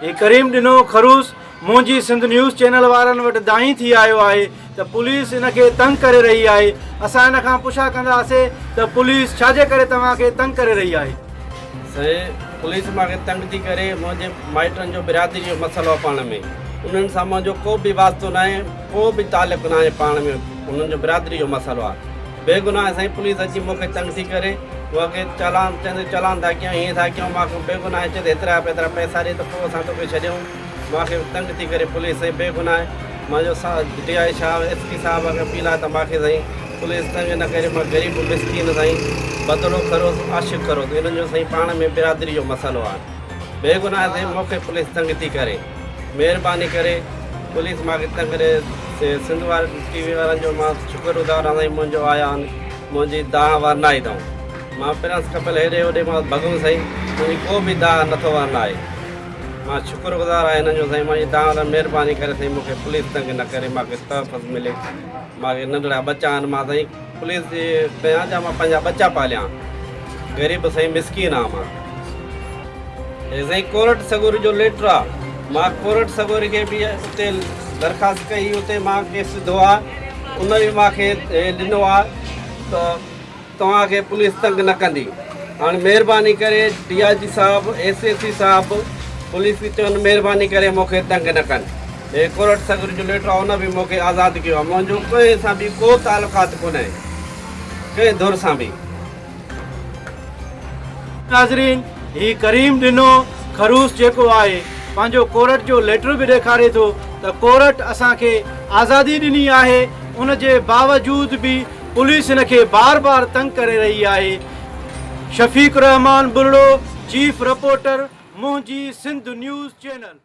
هي ڪريم ڏنو خروس منهنجي Sindh news channel وارن وٽ دانهين ٿي آيو آهي ته پوليس ان کي تنگ ڪري رهي آهي. اسان ان کان پڇا ڪنداسي ته پوليس ڇا جي ڪري توهان کي تنگ ڪري رهي آهي. سائين پوليس مان کي تنگ ٿي ڪري منهنجي مائٽن جو برادري جو مسئلو آهي پاڻ ۾ انهن سان منهنجو ڪو به واسطو ناهي ڪو به تعلق ناهي پاڻ ۾ انهن جو برادري جو مسئلو آهي بيگناهه سائين پوليس اچي مون کي تنگ ٿي ڪري مون کي چالان چوندي چالان ٿا ڪيون هيئن ٿا ڪيون مان بيگناهه چي ته هيترا هيترا پئسا ڏي ته پوء اسان توکي ڇڏيون مان کي تنگ ٿي ڪري پوليس سائين بيگناهه مان جو ڊي I صاحب ايس پي صاحب کي اپيل آهي ته مان کي سائين پوليس تنگ نه ڪري مان غريب مسڪين سائين بدلو کروس عاشق کروس انهن جو سائين پاڻ ۾ برادري جو مسئلو آهي بيگناهه سائين مون کي پوليس تنگ ٿي ڪري مهرباني ڪري پوليس مان کي تنگ ڪري سنڌ وارن ٽي وي وارن جو مان شڪر گذار آهيان سائين منهنجو آيا آهن منهنجي دانهن ورنائي اٿئون مان پرنس ڪپل هيڏي هوڏي مان ڀڳم سائين منهنجي ڪو به دانهن نٿو ورنائي مان شڪر گذار آهيان هنن جو سائين منهنجي دانهن ورنائي مهرباني ڪري سائين مون کي پوليس تنگ نه ڪري مان کي تحفظ ملي مان کي ننڍڙا ٻچا آهن مان سائين پوليس جي ڪيان جا مان پنهنجا ٻچا پاليان غريب سائين مسڪين آهيان مان. هي سائين ڪورٽ سڳوري جو ليٽر آ مان ڪورٽ سڳوري کي به اتي درخواست ڪئي اتي مان ڪيس وڌو آ ان به مان کي ڏنو آ ته توهان کي پوليس تنگ نه ڪندي هاڻي مهرباني ڪري ڊي I جي صاحب ايس ايس پي صاحب پوليس کي چون مهرباني ڪري مون کي تنگ نه ڪن هي ڪورٽ سڳوري جو ليٽر آ ان به مون کي آزاد ڪيو آ منهنجو ڪنهن سان به ڪو تعلقات ڪونهي ڪنهن ڌر سان به. ناظرين هي ڪريم ڏنو خروس جيڪو آهي پنهنجو ڪورٽ جو ليٽر به ڏيکاري ٿو ته ڪورٽ اسان کي آزادي ڏني آهي ان جي باوجود به پوليس هن کي بار بار تنگ ڪري رهي آهي شفيق الرحمان ٻرڙو چيف رپورٽر منهنجي سنڌ نيوز چينل.